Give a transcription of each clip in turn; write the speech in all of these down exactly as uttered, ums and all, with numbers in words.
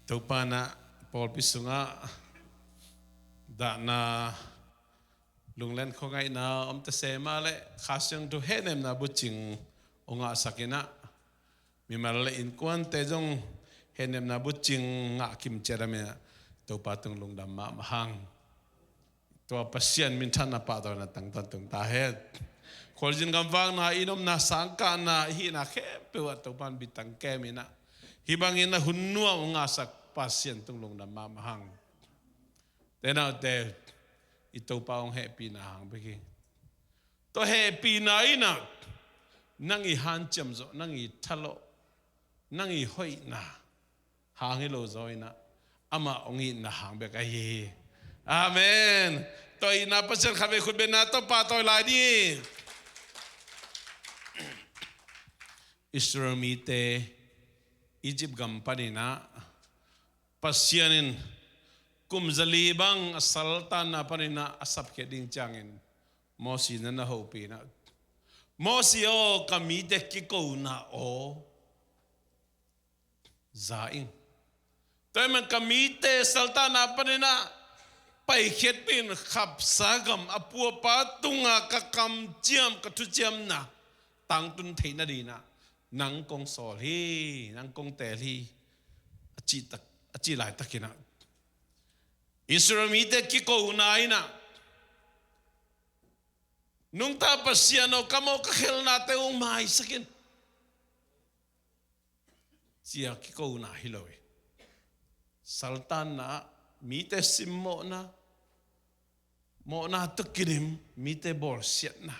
Topa in ah pawlpi sungah dahna, lunglen khuangaihna om ta se mah leh Kha Siangtho hehnemna bucing hong ngahsak in ah, mimal le innkuante zong hehnemna bucing ngah kim ciat a, mi in ah Topa tung lungdam mahmah hang. Tua Pasian minthanna pahtawina tangtawn tung ta hen. Khualzin gamvakna, inn omna, sangkahna, i hihna khempeuh ah Topa in bitang kem in ah, hih bangin a hun nuam hong ngahsak Pasian tung lungdam mahmah hang. Te naute, i Topa hong hehpihna hang bek hi. Tua hehpihna in ah nang i hanciam zawh, nang i thalawh, nang i hoihna hang hi lo zaw in ah, amah hong itna hang bek ahi hi. Amen. Tua itna Pasian khatvei khutbetna tawh pahtawi lai ni. Israel mite Egypt gam panin ah Pasian in kum zali bang a saltanna panin ah a sapkhiat ding ciangin Mosi na na hopih in ah, Mosi aw, ka mite kikona aw za ing. Tua ahih man ka mite saltanna panin ah paikhiatpih in, khapsa gam, a pu a pa tunga ka kamciam, ka thuciamna tangtun theih nadingin ah nang kong sawl hi, nang kong teel hi, a cih tak, a cih laitakin ah Israel mite kikona in ah, nungta Pasian aw, ka mawh ka khelnate hong maisak in, ci-a kikona hi lo hi. Saltanna ah mite simmawhna, mawhna tawh kidim, mite bawlsiatna.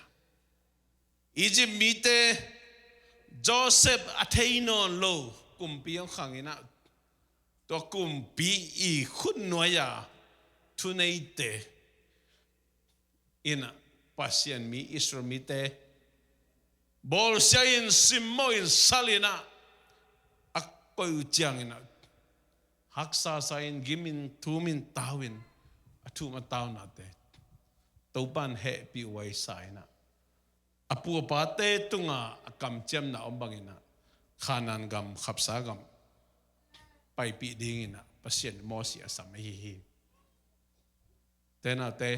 Egypt mite Joseph a thei nawn lo kumpi hong khang in ah, tua kumpi i khutnuai-a thuneite in ah Pasian mi, Israel mite bawlsia in, simmawh in, sal in ah a koih uh ciangin ah haksa sa in, gim in, thum in, tau in, a thum a taunate Topa in hehpih huai sa in ah, a pu a pate tunga a kamciamna om bangin ah Kanaan gam, khapsa gam paipih dingin ah Pasian Mosi a sam ahi hi. Te naute,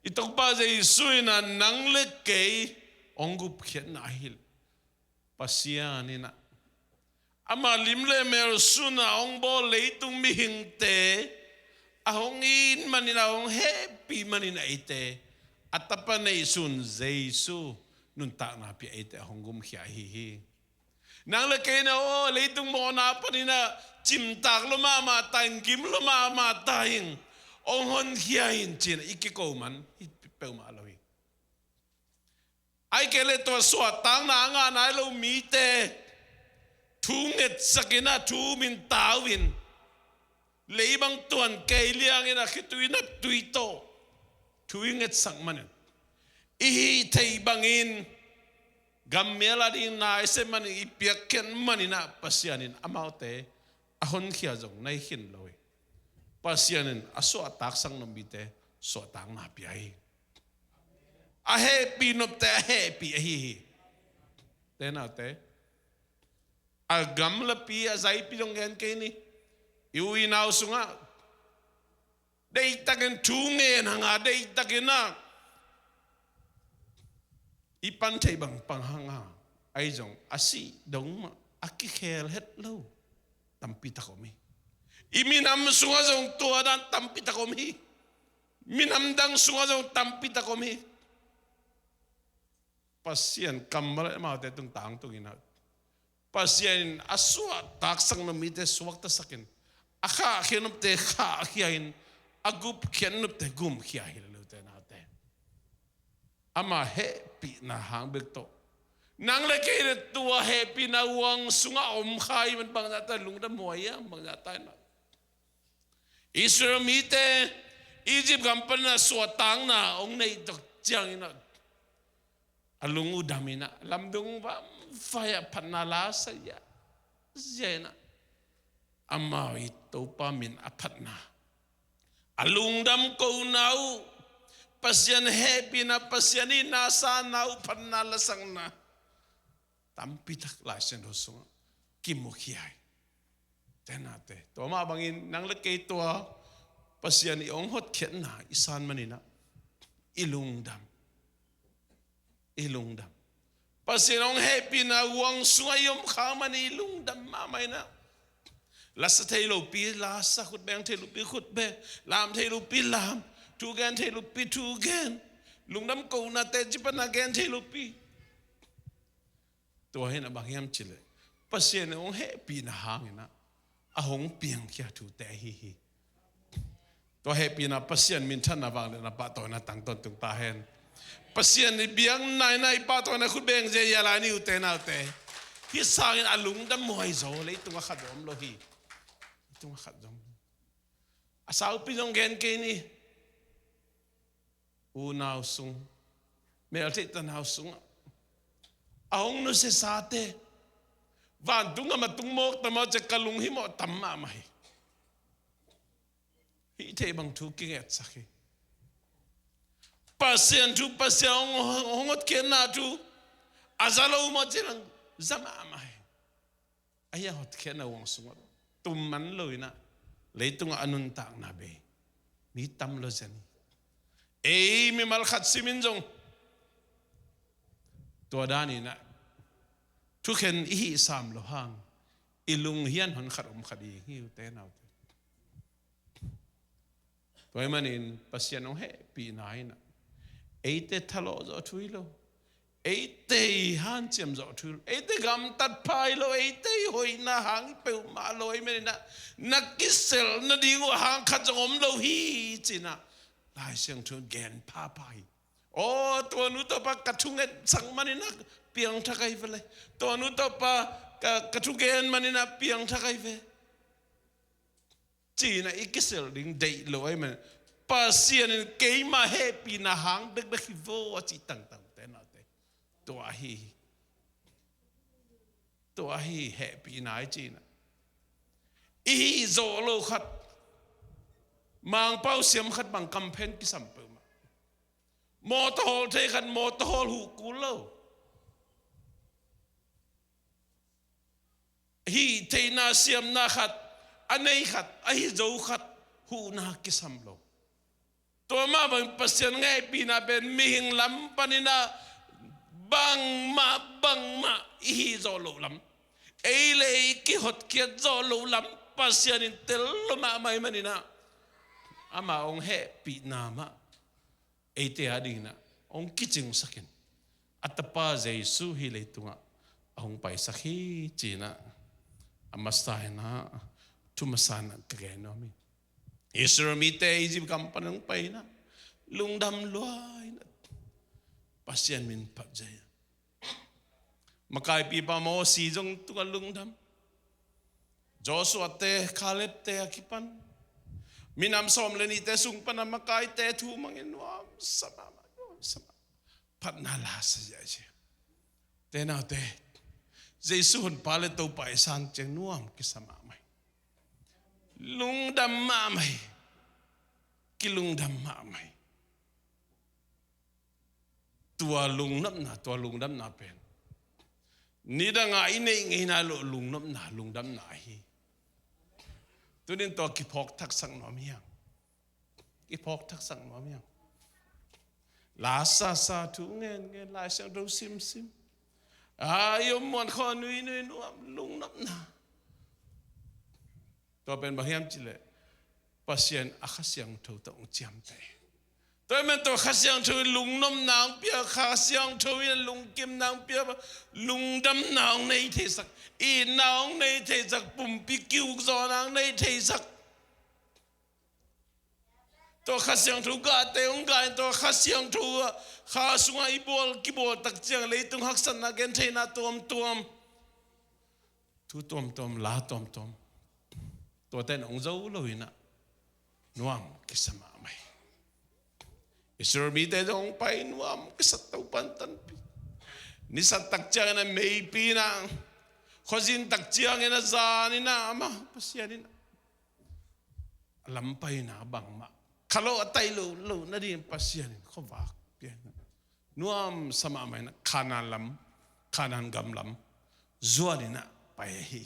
i Topa Jesu in ah nang le kei hong gupkhiatna ahi. Pasian in ah ama lim le mel sun a hong bawl leitung mihingte a hong it manin, a hong hehpih manin ah eite a tapa neihsun Jesu nuntakna pia eite a hong gumkhia ahi hi. Nang le kei in ah aw, leitung mawhna panin ah cimtak lua mahmah ta ing, gim lua mahmah ta ing, hong honkhia in ci-in ah i kiko man hi peuhmah lo hi. Ahih kei leh tua suahtakna a ngah nai lo mite thu ngetsak in ah, thum in, tau in, lei bang tuan kei liang in ah khitui naptui tawh thu i ngetsak manin, i hih theih bangin gammial a ding naisem manin i piakkhiat manin ah Pasian in amaute a honkhia zong na hi khin lo hi. Pasian in a suahtak sang nopmite suahtakna pia hi. A hehpih nopte a hehpih ahi hi. Te naute, a gamlapi, a zaipi zong gen kei ni. I u i nau sungah deihtakin thu ngen hang a, deihtakin ah i pan theih bang pang hang a, ahi zong a sih dong mah a kikhel het lo tampi tak om hi. I minam sungah zong tua dan tampi tak om hi. Minam dang sungah zong tampi tak om hi. Pasian kammal amaute tung tangtung in ah, Pasian in a suahtak sang nopmite suaktasak in, a khahkhia nopte khahkhia in, a gupkhiat nopte gumkhia hi lo te naute. Ama hehpihna hang bek tawh nang le kei in ah tua hehpihna huang sungah om kha i hih man bangzah ta lungdam huai hiam, bangzah ta in ah. Israel mite Egypt gam panin ah suahtakna hong neih tak ciangin ah a lung uh dam in ah, lamdung vamvai ah phatna la sa ziahziah in ah, amau i Topa min a phatna, a lungdam kohna uh, Pasian hehpihna, Pasian itna sanna uh phatna lasakna tampi tak Lai Siangtho sungah kimukhia hi. Te nate, tua mah bangin nang le kei tua Pasian i hong hotkhiatna i san maninah i lungdam. I lungdam. Pasian hong hehpihna huang sungah i om khak manin i lungdam mahmah inah. Lasa thei lopi lasa, khutbeng thei lopi khutbeng, lam thei lopi lam, thu gen thei lopi thu gen, lungdam konate cipana gen thei lopi. Tua hinah bang hiam cileh, Pasian hong hehpihna hanginah a hong piangkhia thute ahi hi. Tua hehpihna Pasian minthanna vang le na pahtawina tang tawntung ta hen. Pasian i biakna inah i pahtawina khut beng zia ia lai ni ute naute. Hih sangin a lungdam huai zaw leitungah khat zong om lo hi. Leitungah khat zong. A saupi zong gen kei ni. Unau sung, meltheihta nau sungah a hong nusiasate vantung a matung mawk tamau cek ka lunghimawh tam mahmah hi. Hih theih bang thu kingetsak hi. Pasian thu, Pasian hong, hong hotkhiatna thu a za lo mawh cilang za mahmah hi. Ahi a hotkhiatna huang sungah tum man lo inah leitungah a nuntakna bei mi tam lo zen hi. Ei mimal khat simin zong tua daninah thukhen i hih sam lo hang i lunghian hon khat om khat i hi ute naute. Tua ahih manin Pasian hong hehpihna inah eite thalawh zawh thu hi lo. Eite i hanciam zawh thu hi lo. Eite gamtat pha hi lo. Eite i hoihna hang peuhmah lo ahih maninah na kiselh nading uh hang khat zong om lo hi cinah Lai Siangtho in gen phapha hi. Aw, tua nu tawh pa ka thungetsak maninah piangthak ahi ve le. Tua nu tawh pa ka, ka thugen maninah piangthak ahi ve. Cinah i kiselh ding deih lo ahih man Pasian in keima hehpihna hang bekbek hi vaw a cih tangtang ute naute. Tua ahi hi. Tua ahi hehpihna i cinah i hih zawh lo khat, Mangpau siam khat bang kamphen kisam peuhmah. Mawtaw hawl thei khat mawtaw hawl huh kul lo. Hih theihna siamna khat a nei khat, a hi zo khat huhna kisam lo. Tua mah bangin Pasian hehpihna pen mihing lam paninah bangmah bangmah i hih zawh loh lam, ei le ei kihotkhiat zawh loh lam Pasian in tel lo mahmah ahih maninah ama hong hehpihna mah eite a dinginah hong kicingsakin a tapa Jesu hih leitungah a hong paisak hi cinah a masa inah thu masa inah ka gen nuam hi. Israel mite Egypt gam pan hong pai inah lungdam lua inah Pasian min phat zia. Makaipipa Mosi zong tungah lungdam. Joshua te, Caleb te a kipan minam sawm le nihte sung pana makaite thu mangin nuamsa mahmah, nuamsa mahmah. Phatna la sa ziahziah. Te naute, Jesu honpa le Topa i san ciang nuam kisa mahmah hi. Lungdam mahmah hi. Kilungdam mahmah hi. Tua lungnopna, tua lungdamna pen nidangah i neih ngeina loh lungnopna, lungdamna ahi. Tunin tua kiphawk thaksak nuam hiang. Kiphawk thaksak nuam hiang. La sasa, thu ngen ngen, Lai Siangtho simsim. Ai om muan khaw nui nui nuam, lungnopna. Tua pen bang hiam cileh Pasian a Kha Siangtho tawh hong ciamteh. Tua ahih man tua Kha Siangtho in lungnopna hong pia, Kha Siangtho in lungkimna hong pia, lungdamna hong nei theisak, itna hong nei theisak, pumpi kiukzawhna hong nei theisak. Tua Kha Siangtho gahte hong gah in tua Kha Siangtho ah, Kha sungah i bawl, kibawl tak ciang leitung haksatna gentheihna tuamtuam, thu tuamtuam, la tuamtuam, tuate in hong zo lo inah nuam kisa mahmah hi. Israel mite zong hong pai nuam kisa, Topa in tanpih. Nisa tak ciangin a meipi inah, khuazin tak ciangin a zan inah, amah Pasian inah a lampaina bangmah khalawh a taih loh loh nading Pasian in khuavak pia inah nuamsa mahmah inah Kanaan lam, Kanaan gam lam zuan inah pai ahi.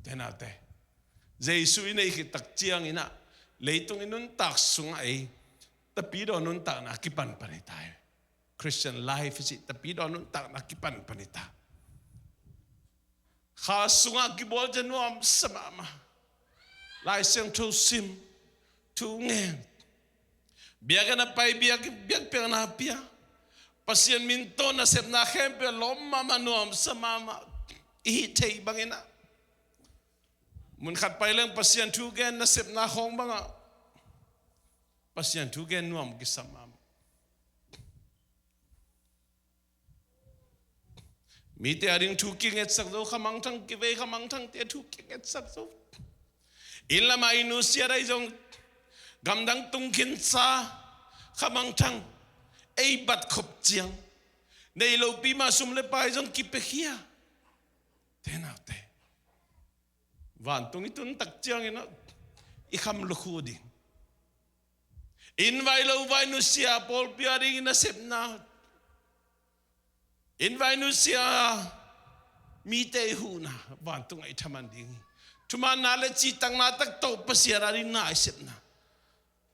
Te naute, Jesu i neih khit tak ciangin ah leitung i nuntak sungah ei tapidaw nuntakna kipanpan hi ta hi. Christian life i cih tapidaw nuntakna kipanpan hi ta. Kha sungah kibawl ciang nuamsa mahmah. Lai Siangtho sim, thu ngen, biakinn a pai, biak, biakpiakna pia, Pasian min tawh nasepna khempeuh lawm mahmah, nuamsa mahmah i hih theih bangin ah, mun khat pai leng Pasian thu gen, nasepna khawng bangah Pasian thu gen nuam kisa mahmah. Mite ading thu kingetsak zo, khamangthang kivei, khamangthangte thu kingetsak zo. Inn lamah i nusiat ahi zong, gamdang tung khinsa, khamangthang, ei bat khop ciang, nei lopi mah sum le pai zong kipiakhia. Te naute, vantung i tun tak ciangin ah i kham lukhu ding. Inn vai lo vai nusia pawlpi ading i nasepna, inn vai nusia mite i huhna, vantung ah i thaman ding hi. Thumanna le cihtakna tak tawh Pasian ading na i sepna,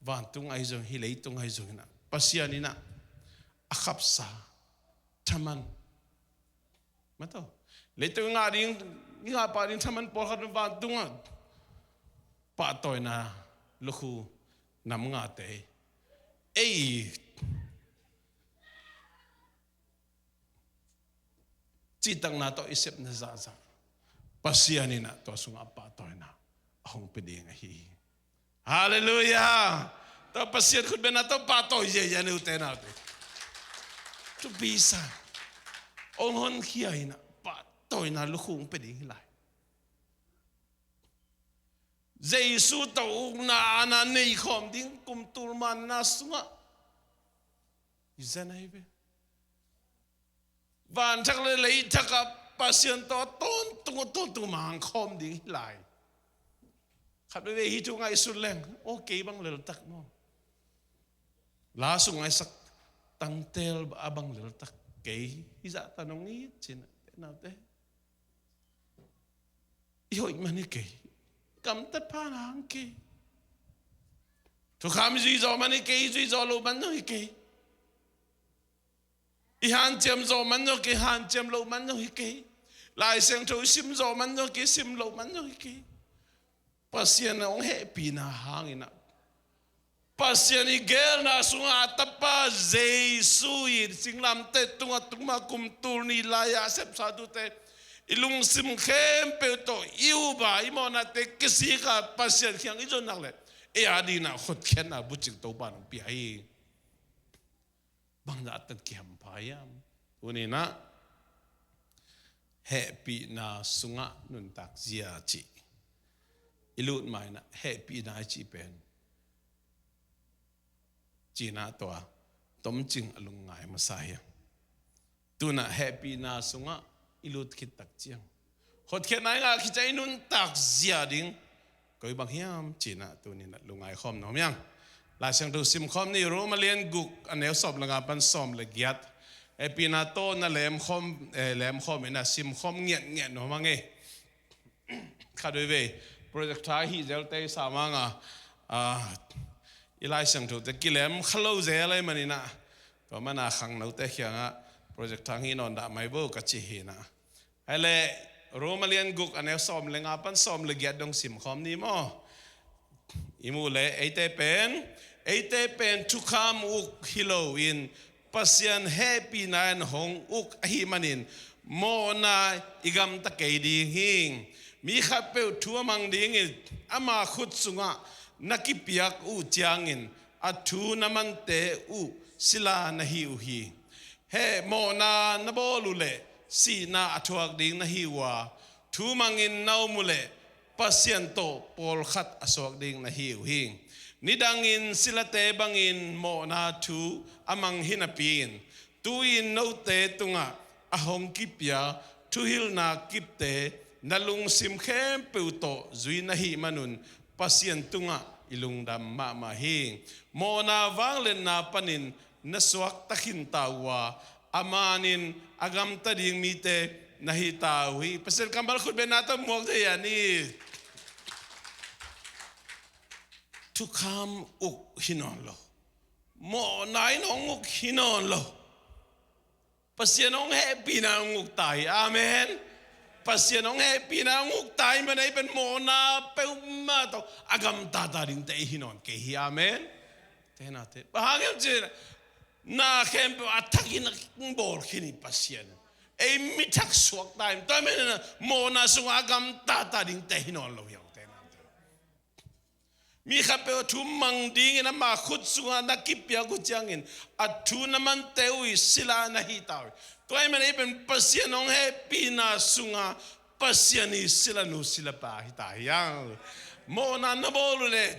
vantung ahi zong, hih leitung ahi zongin ah Pasian in ah a khapsa thaman, maw, leitung i ngah ding, i ngah pah ding thaman pawlkhat, vantungah pahtawina lukhu nam ngate, ei cihtakna tawh i sepna zahzah Pasian in ah tua sungah pahtawina a hong pia ding ahi hi. Halleluiah. Tua Pasian khutbetna tawh pahtawi ziahziah ni uh, te naute. Thupi sa. Hong honkhia in ah pahtawina lukhu hong pia ding hi lai. Jesu tawh ukna aana nei khawm ding, kum tul manna sungah i zen ahi ve. Vanthak le leithak ah Pasian tawh a tawntung, a tawntung mang khawm ding hi lai. Khat veivei hih thu ngaihsut leng, aw, kei bang leltak maw? La sung a i sak tangtel a bang leltak kei hi zah ta nong it cin ah, te naute. I hoih man hi kei, gamtat pha nang kei. Thukham i zui zaw man hi kei, i zui zaw lo man zong hi kei. I hanciam zaw man zong kei, hanciam lo man zong hi kei. Lai Siangtho i sim zaw man zong kei, sim lo man zong hi kei. Pasian a hong hehpihna hangin ah, Pasian i geelna sungah a tapa Jesu i singlamteh tungah tung ma kum tul nih lai-a a sepsa tute, i lungsim khempeuh tawh i up a, i mawhnate kisik a Pasian kiang i zon nak leh, ei a dingin ah hotkhiatna bucing Topa in hong pia hi. Bangzah tat kihampha hiam? Tuni-in ah hehpihna sungah nuntak zia cih i lut ma-in ah, hehpihna i cih pen cina tua tomcing a lungngai masa hi. Tu-in ah hehpihna sungah i lut khit tak ciang, hotkhiatna i ngah khit ciang i nuntak zia ding koi bang hiam cih ah tuni-in ah lungngai khawm nuam hi hang. Lai Siangtho sim khawm ni, Rom a lian guk, a neu sawm le nga pan sawm le giat. Hehpihna tawh na lemkhawm, eh, lemkhawm in ah sim khawm ngiatngiat nuam hang e. Khat veivei projector hih zelte i sam hang a, ah, i Lai Siangthote kilem kha lo zel ahih manin ah, tua manin ah khangnote kiangah projector hih nawn dah mai bo ka ci hi in ah. Hi leh, Rom a lian guk, a neu sawm le nga pan sawm le giat dong sim khawm ni maw. I muh leh, eite pen, eite pen thukham uk hi loin, Pasian hehpihna in hong uk ahih manin, mawhna i gamta kei ding hi. Mi khatpeuh thu a mang dingin ama khut sungah na kipiak uh ciangin, a thu na mante uh sila na hi uh hi. Heh, mawhna na bawl uh leh sihna a thuak ding na hi uh a, thu mangin na om uh leh Pasian tawh pawlkhat a suak ding na hi uh hi. Nidangin silate bangin mawhna thu a mang hi napi-in, tu-in note tungah a hong kipia thuhilhna kipte na lungsim khempeuh tawh zui na hih manun, Pasian tungah i lungdam mahmah hi. Mawhna vangliatna panin na suakta khinta uh a, a manin a gamta ding mite na hita uh hi. Pasian kammal khutbetna tawh muak thei a ni. thukham uk hi nawn lo. Mawhna in hong uk hi nawn lo. Pasian hong hehpihna hong uk ta hi. Amen. Pasian hong hehpihna hong uk ta hi, man ei pen mawhna peuhmah tawh a gamtata dingte ei hi nawn kei hi. Amen. Tenate, bang hang hiam cih leh na khempeuh a thakin a bawl khin hi Pasian. Ei mi thak suak ta hi. Tua ahih manin mawhna sungah a gamtata dingte hi nawn lo hi hang. Tenate, mi khatpeuh a thu mang dingin ama khut sungah na kipiak uh ciangin a thu na mante uh hi sila na hi ta uh hi. Tua ahih manin ei pen Pasian hong hehpihna sungah Pasian hi silanu silapa hi ta hi hang. Mawhna na bawl uh leh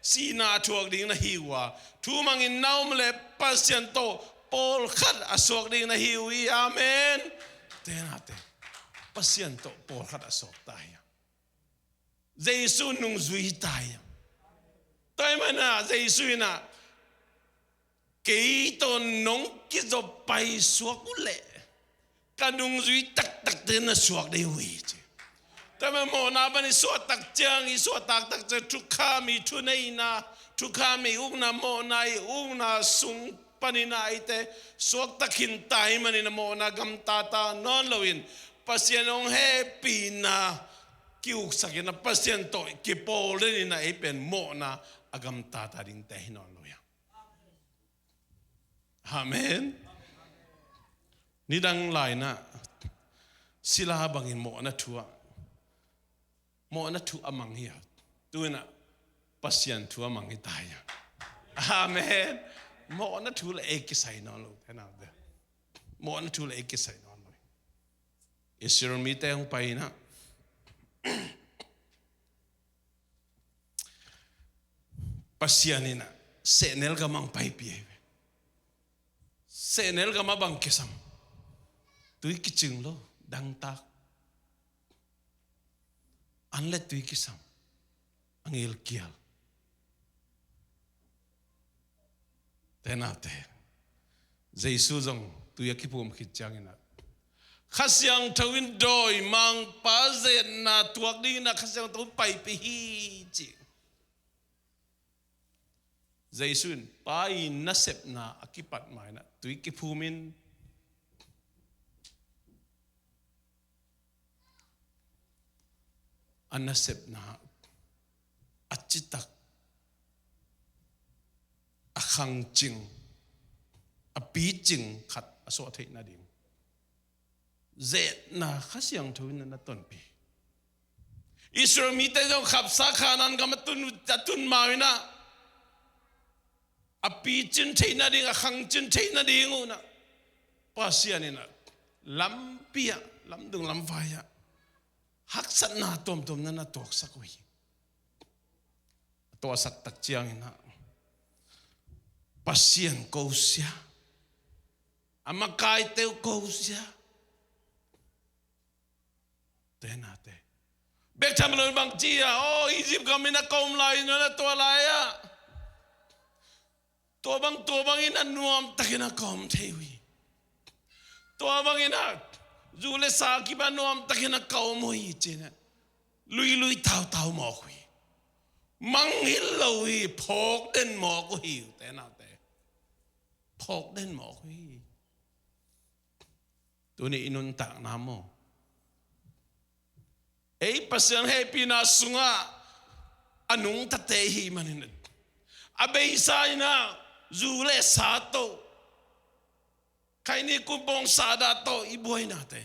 sihna a thuak ding na hi uh a, thu mangin na om leh Pasian tawh pawlkhat a suak ding na hi uh hi. Amen. Tenate, Pasian tawh pawlkhat a suak ta hi hang. Jesu nungzui hi ta hi hang. Tua ahih manin Jesu in ah, kei tawh nong kizop paisuak uh leh ka nungzui taktakte na suak ding uh hi, ci. Tua ahih manin mawhna pan i suahtak ciang, i suahtak tak ciang thukham, i thuneihna, thukham i ukna, mawhna i ukna sung panin ah eite suakta khin ta ahih manin mawhna gamtata nawn loin Pasian hong hehpihna ki-uksak in ah, Pasian tawh kipawl den in ah ei pen mawhna a gamtata dingte hi nawn lo hi hang. Amen. Nidang lai-in ah sila bangin mawhna thu ah, mawhna thu a mang hi a, tu-in ah Pasian thu a mang hi ta hi a. Amen. Mawhna thu leh ei kisai nawn lo. Tenate, mawhna thu leh ei kisai nawn lo. Israel mite hong pai in ah, Pasian in ah sehnel gam ah hong paipih hi ve. Sehnel gam ah bang kisam? Tui kicing lo, dangtak. An leh tui kisam, a ngilkial. Tenate, Jesu zong tui a kiphum khit ciangin ah Kha Siangtho in dawimangpa zetna tuak dingin ah Kha Siangtho in paipih hi, ci. Jesu in Pa' nasepna a kipat ma-in ah tui kiphum in, a nasepna a citak, a khangcing, a picing khat a suah theih nading zetna Kha Siangtho in na tonpih. Israel mite zong khapsa Kanaan gam a tun, a tun ma-in ah, a picin theih nading, a khangcin theih nading un ah Pasian in ah lampi ah, lamdung lamvai ah haksatna tuamtuam na na tuaksak uh hi. A tuahsak tak ciangin ah Pasian ko sia, a makaite uh ko sia. Tenate, bek tham lo bang ci a, aw, Egypt gam in ah ka om lai, na na tuah lai ah, tua bang, tua bangin ah nuamtakin ah ka om thei uh hi. Tua bangin ah zu leh sa kip a nuamtakin ah ka om uh hi, ci-in ah luilui tautau mawk uh hi. Mangngilh lo uh hi, phawk den mawk uh hi. Tenate, phawk den mawk uh hi. Tuni i nuntakna maw, ei Pasian hehpihna sungah a nungtate i hih manin, a beisa in ah zu leh sa tawh, khaini kumpawng sahdah tawh i buainate,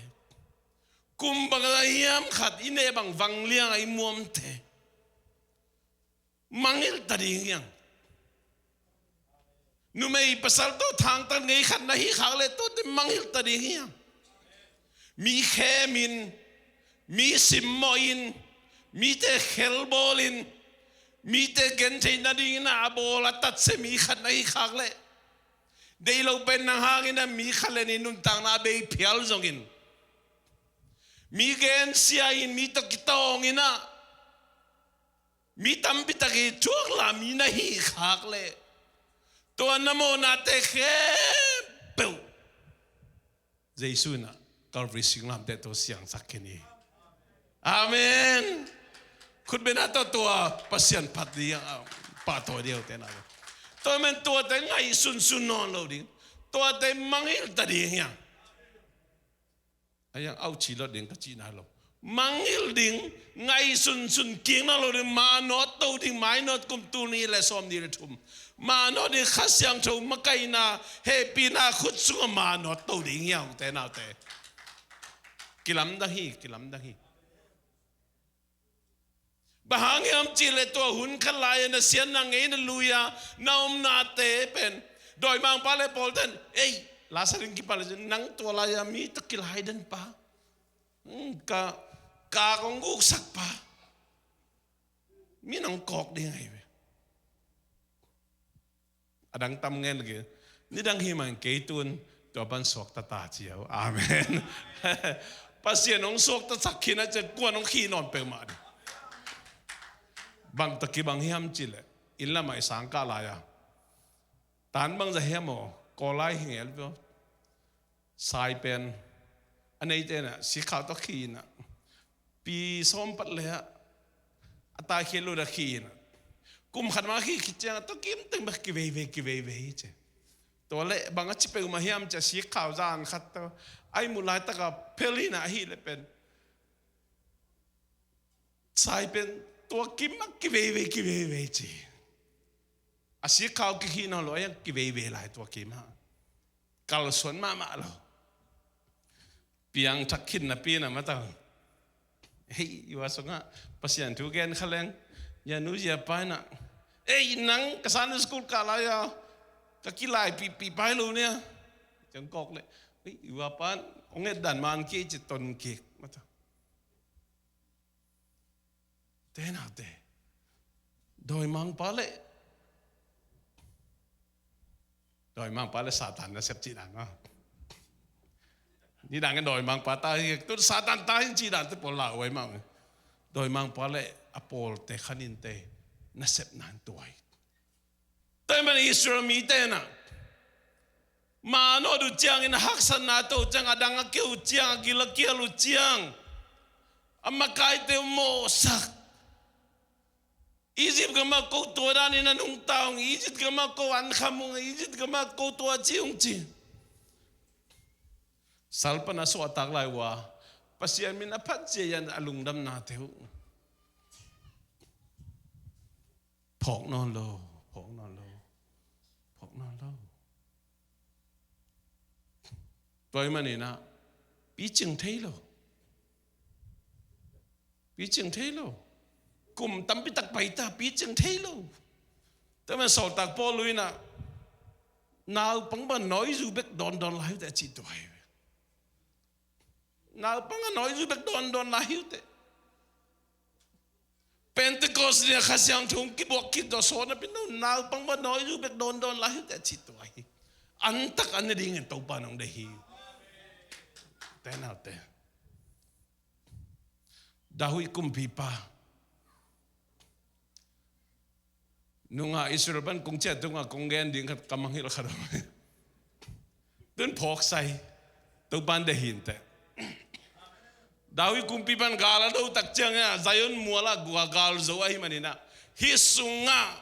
kum bang a hiam khat i neh bang vangliang a i muamte mangngilh ta ding hi hang. Numei pasal tawh thangtat ngei khat na hih khak leh tuate mangngilh ta ding hi hang. Mi khemin, mi simmawhin, mite khelbawlin, mite gentheih nadingin ah a bawl a tatsia mi khat na hih khak leh, deih lo pen nang hangin ah mi khat leh nih nuntakna a bei phial zongin, mi gensia-in, mi tawh kitawngin ah mi tampi tak i thuak la mi na hih khak leh, tua na mawhnate khempeuh Jesu in ah Calvary singlamteh tawh siangsak khin hi. Amen. Khutbetna tawh tua Pasian phat ding a, Pahtawi ding uh te na lo. Tua man tuate ngaihsunsun nawn lo ding. Tuate mangngilh ta ding hi hang. A hiang auh ci lot ding ka cihna lo. Mangngilh ding, ngaihsunsun kik nawn lo ding, manawt to ding, mainawt kum tul nih le sawmnih le thum. Manawt ding Kha Siangtho makaihna, hehpihna khut sungah manawt to ding hi hang ute naute. Kilamdang hi, kilamdang hi. Bang hang hiam cihleh tua hun khat lai-a na siatna ngei na lui-a na omnate pen dawimangpa le pawlten, ei, la sa ding kipan le nang tua lai-a mi tawh kilai den pa, hmm, ka, ka kong guksak pa, mi nang kawk ding ahi ve. A dang tam ngen lagi. Nidang hi mah in kei tun tua pan suakta ta ci uh. Amen. Pasian hong suaktasak khin a ciang kuan hong khih nawn peuhmah ding. Bang tawh kibang hiam cihleh inn lamah i sangkah lai-a, tan bangzah hiam aw, Kawl lai hi ngel peuh. Sai pen a neite na sikhau tawh khih in ah, pi sawm pat le ah a taikhia lut a khih in ah, kum khat ma khih khit ciang a tua kim teng bek kiveivei kiveivei ci. Tua leh bang a ci peuhmah hiam ci a, sikhau zan khat tawh a i muh laitak a phel in ah, ahih leh pen sai pen tua kim a kiveivei kiveivei ci. A sikhau kikhih nawn lo, a hiang kiveivei lai tua kim a. Kalsuan mahmah lo. Piangthak khin napi in ah matang, hei, i ua sungah Pasian thu gen kha leng, i a nu i a pa in ah, ei, nang ka Sunday school kah lai-a ka kilaipihpih pai lo nia. Ciang kawk leh, ei, i ua pa in hong et dan man kei ci, ton kik matang. Te naute, dawimangpa le, dawimangpa le Satan nasep cih dan maw? Nidang in dawimangpa ta hi, tu Satan ta hi cih dante pawl lau ai mah. Dawimangpa le a pawlte khaninte nasepna in tua hi. Tua ahih manin Israel mite in ah manawt uh ciangin a haksatna tawh uh ciang, a dang a keu uh ciang, a gil a kial uh ciang, a makaite uh mawhsak. Egypt gam ah ko tua danin a nungta ung, Egypt gam ah ko an kham ung, Egypt gam ah ko tua ci ung ci. Sal pan a suahtak lai uh a, Pasian min a phat ciang a lungdamnate uh phawk nawn lo, phawk nawn lo, phawk nawn lo. Tua ahih manin ah picing thei lo. Picing thei lo. Kum tampi tak pai ta, picing thei lo. Tua ahih manin sawltak Paul in ah naupang bang nawizu bek dawndawn lai uh teh a cih tua hi. Naupang a nawizu bek dawndawn lai hi uh teh. Pentecost ni a Kha Siangtho hong kibuak khit tawh sawn a pin naupang bang nawizu bek dawndawn lai hi uh teh a cih tua hi. Antak an ne dingin Topa in hong deih hi. Te naute, David kumpipa nungah Israel pan kong ciah tungah kong gen ding khat ka mangngilh khat om. Tun phawksai, Topa in deih hi inteh. David kumpipa in gal a do tak ciangin ah Zion mual ah gua gal zo ahih manin ah, hih sungah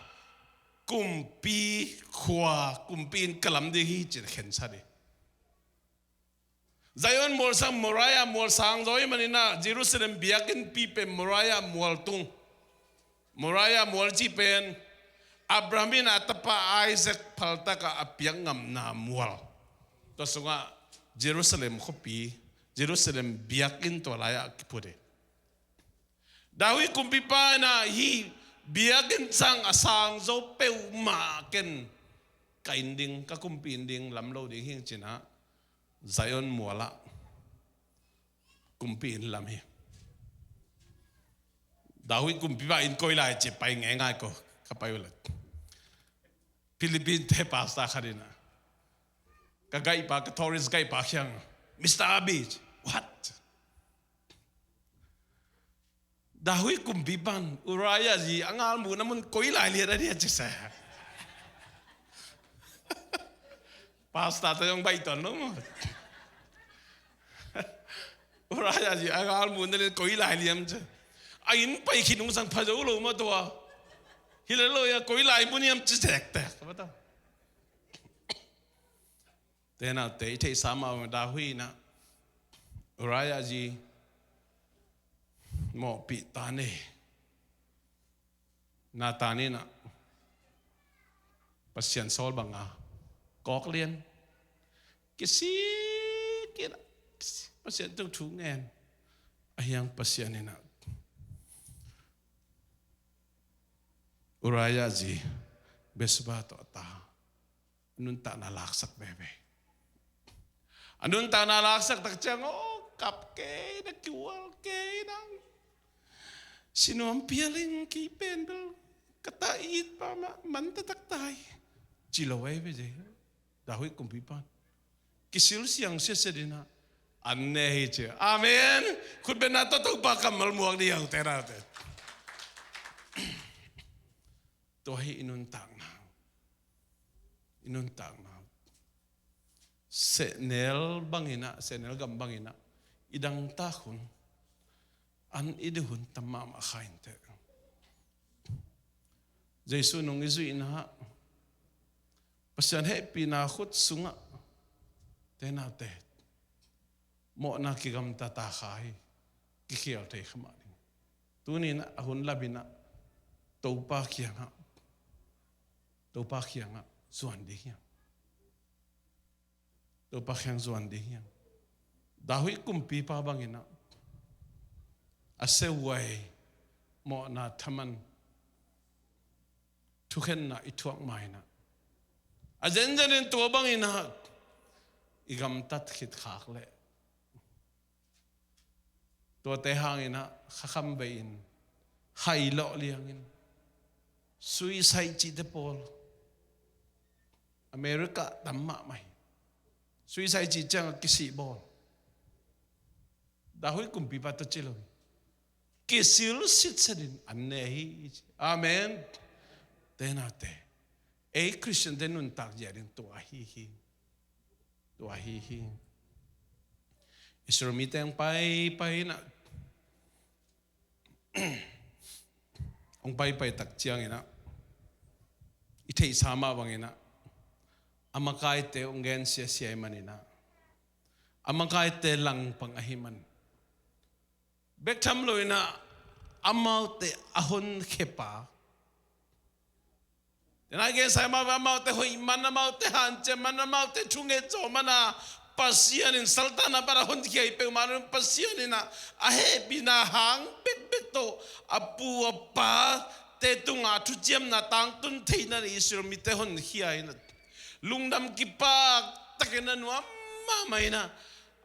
kumpi khua, kumpi inn ka lam ding hi ci-in khensa ding. Zion mual sang Moriah mual sang zaw ahih manin ah Jerusalem biakinnpi pen Moriah mual tung. Moriah mual cih pen Abraham in a tapa Isaac phaltak ah a piak ngamna mual. Tua sungah Jerusalem khuapi, Jerusalem biakinn tua lai-ah kiphut hi. David kumpipa in ah hih biakinn sang a sang zo peuhmah ken ka inn ding, ka kumpi inn ding lam lo ding hi ing ci-in ah Zion mual ah kumpi inn lam hi. David kumpipa inn koi lai ci pai ngeingai ko, ka pai uh leh Philippine te pastor khat in ah ka gaihpa, ka tourist gaihpa kiang, Mister Abi, what? David kumpipa in Uriah zi a ngalmuhna mun koi lai lian a dia ci sa. Pastor te zong baih tuan lo maw. Uriah zi a ngalmuhna lian koi lai lian ci. A inn pai khit nungsang pha zo lo maw tua. Hi le lo ia, koi lai mun hiam ci tektek. Ka ba ta. Te naute, i theihsa mah bang David in ah Uriah zi mawhpih ta ne. Nathan in ah Pasian sawl banga kawk lian. Kisik in ah, kisik, Pasian tung thu ngen. A hiang Pasian in ah Uriah zi Bathsheba tawh a ta a nuntakna laksak veve. A nuntakna laksak tak ciang, aw, kap kei na, kiual kei na. Sinuam pialing kei pen bel ka ta it pa mah man taktak tai. Ci lo veve zi. David kumpipa in kisil siang siasia ding ah an ne hi ci. Amen. Khutbetna tawh Topa kammal muak ding hi hang, te naute. Tua hi i nuntakna. I nuntakna. Sehnel bangin ah, sehnel gam bangin ah i dangtak hun, an i duh hun tam mahmah kha inteh. Jesu nung i zuihna ah, Pasian hehpihna khut sungah, te naute, mawhna kigamta ta kha hi. Kikhial thei kha mah ding. Tuni in ah a hun lamin ah Topa kiangah, Topa kiangah zuan ding hi hang. Topa kiang zuan ding hi hang. David kumpipa bangin ah a seuhuai, mawhna thaman thukhenna i thuak ma in ah, a zenzenin tua bangin ah i gamtat khit khak leh, tuate hangin ah khakham vei in, hai lawh liangin, suicide cihte pawl America tam mahmah hi. Suicide cih ciang a kisih bawl. David kumpipa tawh ci lo hi. Kisil sitsetin an ne hi. Amen. Te naute, ei Christian te nuntak zia ding tua ahi hi. Tua ahi hi. Israel mite hong paipai in ah, hong paipai tak ciangin ah, i theihsa mah bangin ah, a makaite hong gensiasia ahih manin ah, a makaite langpang ahih man, bek tham lo in ah, amaute a honkhia pa, te nai gensia mah bang, amaute hoih man, amaute hanciam man, amaute thunget zaw man a, Pasian in saltanna pan a honkhia hi peuhmah lo in, Pasian in ah a hehpihna hang bekbek tawh a pu a pate tungah thuciamna tangtun theihna in Israel mite honkhia in ah, lungdam kipak takin a nuam mahmah in ah,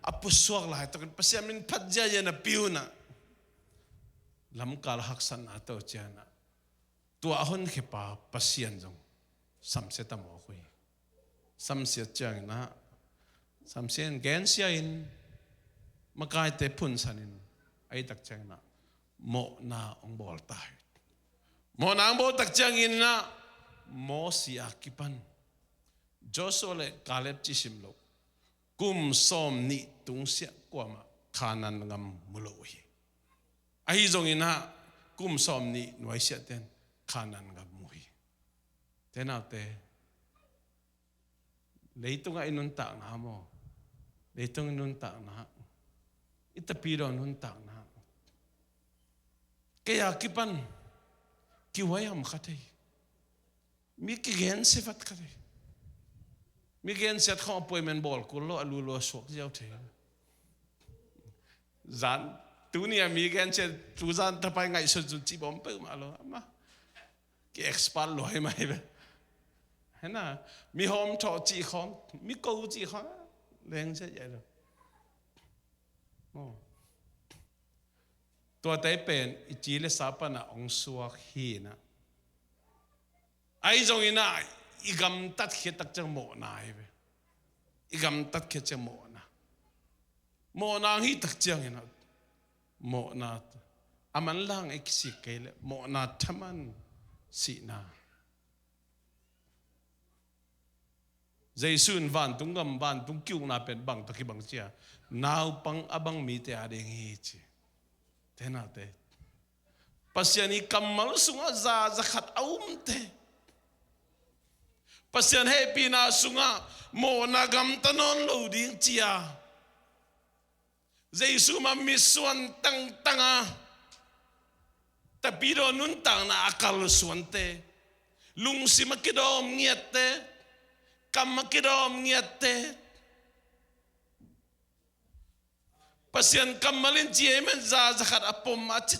a pusuak laitakin Pasian min phat ziahziah in a pia un ah, lamkal haksatna tawh ciangin ah, tua a honkhia pa Pasian zong samsia ta mawk uh hi. Samsia ciangin ah, samsia in gensia in, makaite phunsan in, ahih tak ciangin ah mawhna hong bawl ta hi. Mawhna hong bawl tak ciangin ah, Mosi a kipan Joshua le Caleb cih sim loh, kum sawmnih tungsiah kuamah Kanaan gam mu lo uh hi. Ahi zongin ah, kum sawmnih nuaisiahte in Kanaan gam mu hi. Te naute, leitungah i nuntakna maw, leitung i nuntakna, i tapidaw nuntakna, kei a kipan kihuai ham kha thei. Mi kigensia vat kha thei. Mi gensiat khawng appointment bawl kul lo, a lulua suak ziau thei. Zan, tuni a mi gensiat, tu zan tapai ngaihsun sun cih bawm peuhmah lo. Ama ki-expert luai mai ve. Hena, mi hawm thawh cih khawng, mi ko cih khawng, leng sia yai lo. Oh. Tuate pen i ci le sa panah hong suak hi in ah, ahi zongin ah, i gamtat khiat tak ciang mawhna hi ve. I gamtat khiat ciang mawhna. Mawhna hong hih tak ciangin ah, mawhna a manlang ei kisik kei leh mawhna thaman sihna. Jesu in vantung gam, vantung ki-ukna pen bang tawh kibang ci a, naupang a bang mite a ding hi ci. Te naute, Pasian i kammal sungah za zakhat a umte, Pasian hehpihna sungah mawhna gamta nawn lo ding ci-a Jesu mah mitsuan tangtang a tapidaw nuntakna a kalsuante, lungsim a kidawm ngiatte, kam a kidawm ngiatte, Pasian kammal in ci ei men za zakhat a pom a ci,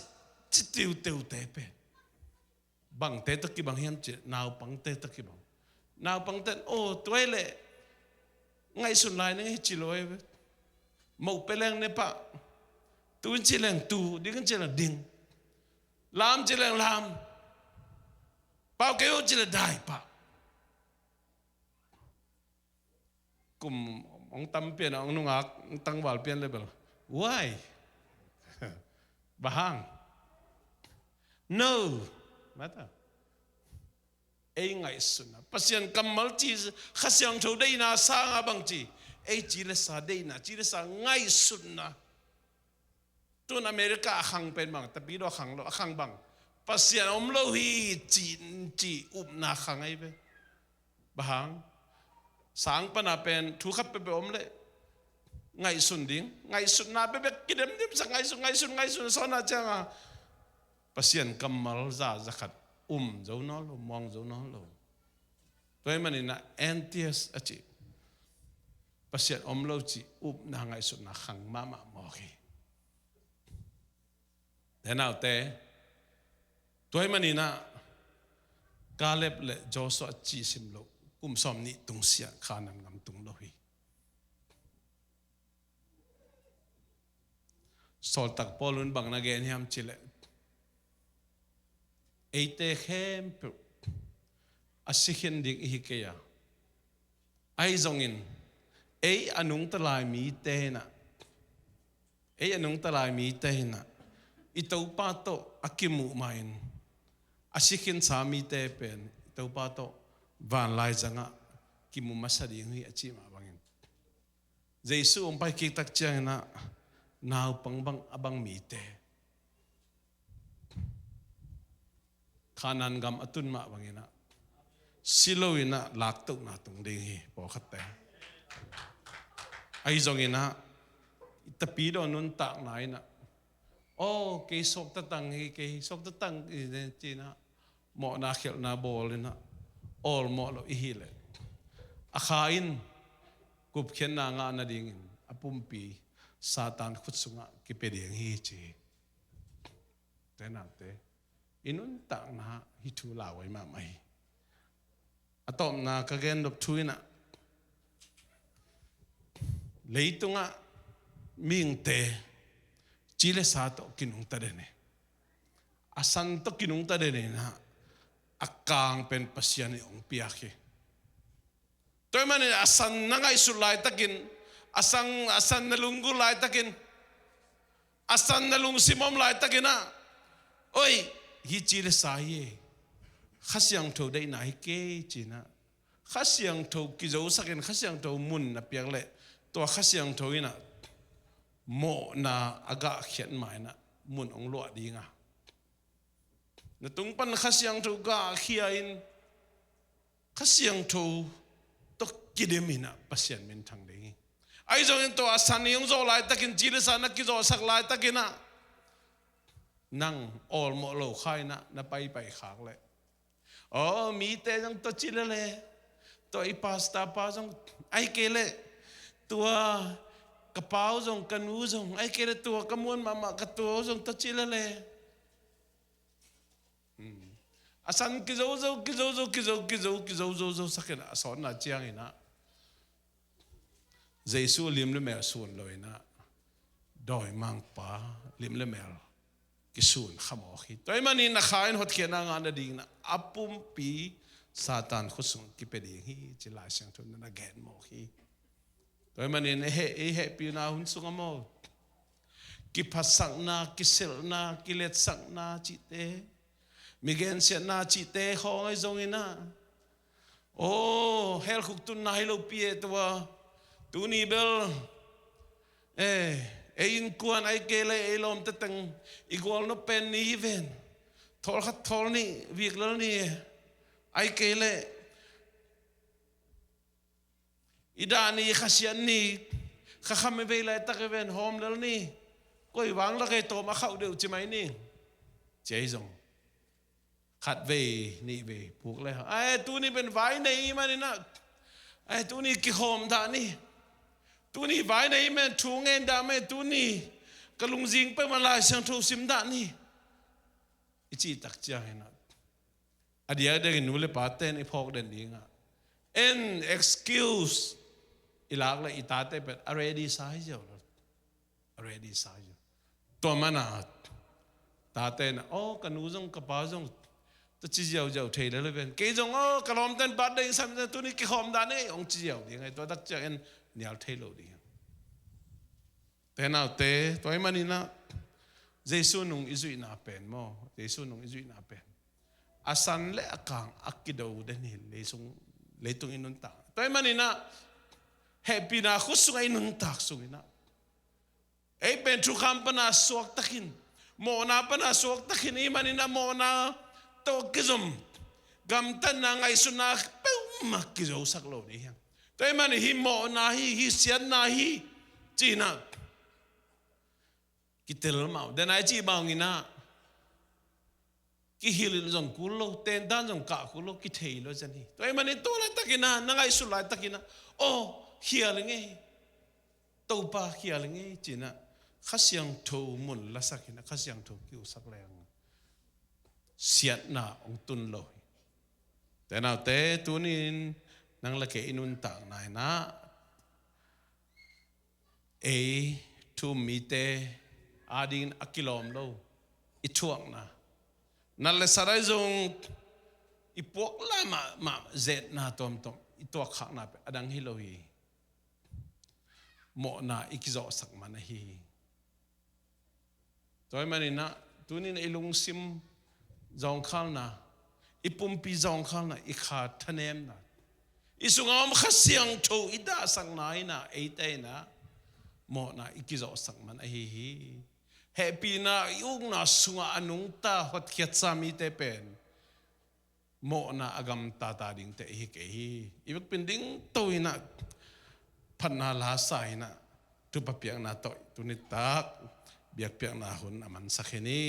ci tiuteute pen bangte tawh kibang hiam cih leh naupangte tawh kibang. Naupangte in, "Aw, tua hi leh ngaihsun lai ning hi," ci lo ei ve. Moh pia leng ne pah. Tu in ci leng tu, ding in ci leng ding. Lam ci leng lam. Pau kei uh ci leh dai pah. Kum hong tam pian a, hong nungak, hong tangval pian le bel. Why? Bang hang? No matter. Ei ngaihsutna, Pasian kammal ci, Kha Siangtho deihna sangah bang ci? Ei ci le sa deihna, ci le sa ngaihsutna. Tun America a khang pen bang, tapidaw a khang lo, a khang bang, Pasian om lo hi ci, ci upna khang ahi ve. Bang hang? Sang pana pen thu khat peuhpeuh om leh ngaihsun ding, ngaihsutna bekbek kidemdem sa, ngaihsun, ngaihsun, ngaihsun, sawna cianga Pasian kammal za zakhat um zo nawn lo, muang zo nawn lo. Tua hi maninah N T S a cih Pasian om lo cih upna ngaihsutna khang mahmah mawk hi. Te naute, tua hi maninah Kaleb le Joshua ci sim lo, kum sawm nih tungsiah Khanaan gam tung lo hi. Sawltak Paul in bang na gen hiam cih leh, eite khempeuh a si khin ding i hi kei a, ahi zongin ei a nungta lai mite inah, ei a nungta lai mite inah i Topa tawh a kimuh mahin a si khinsa mite pen i Topa tawh vanlai zangah kimu masa ding hi a cih mah bangin, Jesu hong pai kik tak cianginah naupang bang a bang mite Khanaan gam a tun mah banginah si loinah laktohna tung ding hi, pawlkhatte. Ahi zonginah i tapidaw nuntakna inah, aw, kei suakta tang hi, kei suakta tang hi, cinah mawhna khialhna bawl inah awlmawh lo i hih leh, a Kha in gupkhiatna ngah nadingin a pumpi Satan khut sungah kipia ding hi, ci hi. Te naute, i nuntakna hih thu lauhuai mahmah hi. A tawpna ka gen nop thu inah, leitungah mihingte ci le sa tawh kinungta den hi. A san tawh kinungta den inah, a kang pen Pasian in hong piak hi. Tua hi manin a san na ngaihsut laitakin, a san, a san na lunggulh laitakin, a san na lungsim om laitakinah, oi, hih ci le sa hi, Kha Siangtho deihna hi kei, cinah Kha Siangtho kizosakin Kha Siangtho mun na piak leh, tua Kha Siangtho inah mawhna a gahkhiat ma inah mun hong luah dinga, na tung pan Kha Siangtho gahkhia in Kha Siangtho tawh kidem inah Pasian minthang ding hi. Ahi zongin tua a san i hong zawh laitakin, ci le sa na kizawhsak laitakinah, nang awlmawh lo kha inah na paipai khak leh, aw, mite zong tua ci lele, tua i pastor pa zong, ahih kei leh tua ka pau zong, ka nu zong, ahih kei leh tua ka muan mahmah ka tua zong tua ci lele. A san kizo zo, kizo zo, kizo, kizo, kizo zo, zo sakin a sawtna cianginah Jesu lim le mel sun lo inah dawimangpa lim le mel kisun khamawk hi. Tua hi manin a Kha in hotkhiatna ngah nadingin a pumpi Satan khut sung kipia ding hi, ci Lai Siangtho in na gen mawk hi. Tua hi manin ei heh, ei hehpihna hun sungah maw, kiphatsakna, kiselhna, kiletsakna cihte, mi gensiatna cihte khawng ahi zonginah, aw, hell khuk tunna hi lopi e tua, tuni bel, eh, ei innkuan ahih kei leh ei lawmte teng i gualnop pen ni hi ven. Thawl khat, thawl nih, vik lel ni, ai kei leh i dah ni, khasiat ni, kha kham i vei laitak i ven hawm lel ni. Koi vang la kei tawm a khauh deuh ci mai ni. Ci ahi zong khat vei, nih vei puk le, ai, tuni pen vai nei i maninah, ai, tuni kihawm dah ni. Tuni vai nei i men thu ngen dah me, tuni ka lungzing peuhmah Lai Siangtho sim dah ni, i cih tak cianginah a diakdiakin nu le pate in i phawk den dingah, en excuse i lak le i tate pen a ready sa hi ziau lo. A ready sa hi ziau. Tua mana tate na, aw, ka nu zong ka pa zong tua ci ziauziau thei lel ven. Kei zong, aw, ka lawmten birthday in sam, tuni kihawm dah ni, hong ci ziau ding ahi. Tua tak ciangin nial thei lo ding. Te naute, tua i maninah Jesu nung i zuihna pen maw, Jesu nung i zuihna pen a san le a kang a kido den hi. Leisung, leitung i nuntak, tua i maninah hehpihna khut sungah i nuntak sunginah ei pen thukham pana suaktakin, mawhna pana suaktakin i maninah mawhna tawh kizom, gamtatna, ngaihsutna peuhmah kizosak lo ding hiam? Tua i manin hih mawhna hi, hih siatna hi, cinah kitel mah uh. Denai cih banginah kihilh zong kul lo, tentan zong kah kul lo, kithei lo cian hi. Tua i manin tua laitakinah, na ngaihsut laitakinah, aw, khial i ngei, Topa khial i ngei, cinah Kha Siangtho mun lasakinah Kha Siangtho kiusak leng siatna hong tun lo hi. Te naute, tunin nang le kei i nuntakna inah ei thu-um mite adingin a kilawm lo i thuakna, nat le sat ahi zong i puak la mahmah zetna tuamtuam i tuakkhakna pen a dang hi lo hi. Mawhna i kizawhsak man ahi hi. Tua i maninah tuninah i lungsim zawngkhalna, i pumpi zawngkhalna, i kha thanemna, i sungah om Kha Siangtho i dahsakna inah eite inah mawhna i kizawhsak man ahi hi. Hehpihna i ukna sungah a nungta hotkhiatsa mite pen mawhna a gamtata dingte i hi kei hi. I vekpin dingto inah phatna lasa inah thupha piakna tawh tunitak biakpiakna hun a mansak hi ni.